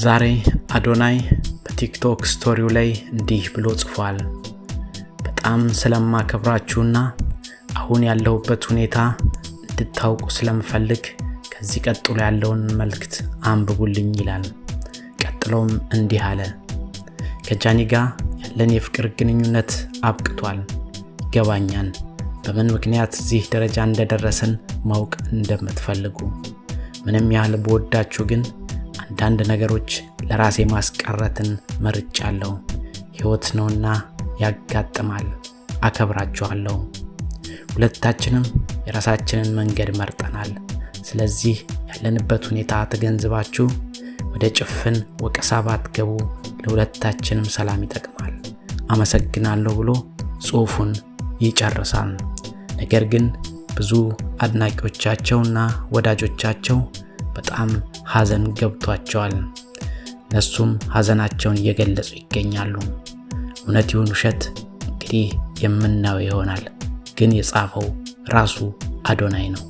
ዛሬ አዶናይ በቲክቶክ story ው ላይ እንዲህ ብሎ ጽፏል። በጣም ስለማከብራችሁና አሁን ያለሁበት ሁኔታ እንድታውቁ ስለምፈልግ ከዚህ ቀጥሎ ያለውን መልእክት አንብቡልኝ ይላል። ቀጥሎም እንዲህ አለ። ከጃኒ ጋር ያለን የፍቅር ግንኙነት አብቅቷል። ይገባኛል በምን ምክንያት እዚህ ደረጃ እንደደረስን ማወቅ እንደምትፈልጉ። ምንም ያህል ብወዳችሁ ግን አንዳንድ ነገሮች ለራሴ ማስቀረትን መርጫለሁ። ሕይወት ነውና ያጋጥማል። አከብራችኋለሁ። ሁለታችንም የራሳችንን መንገድ መርጠናል። ስለዚህ ያለንበት ሁኔታ ተገንዝባችሁ ወደ ጭፍን ወቀሳ ባትገቡ ለሁለታችንም ሰላም ይጠቅማል። አመሰግናለሁ ብሎ ጽሑፉን ይጨርሳል። ነገር ግን ብዙ አድናቂዎቻቸውና ወዳጆቻቸው በጣም ሐዘን ገብቷቸዋል። እነሱም ሐዘናቸውን እየገለጹ ይገኛሉ። እውነት ይሁን ውሸት እንግዲህ የምናየው ይሆናል። ግን የጻፈው ራሱ አዶናይ ነው።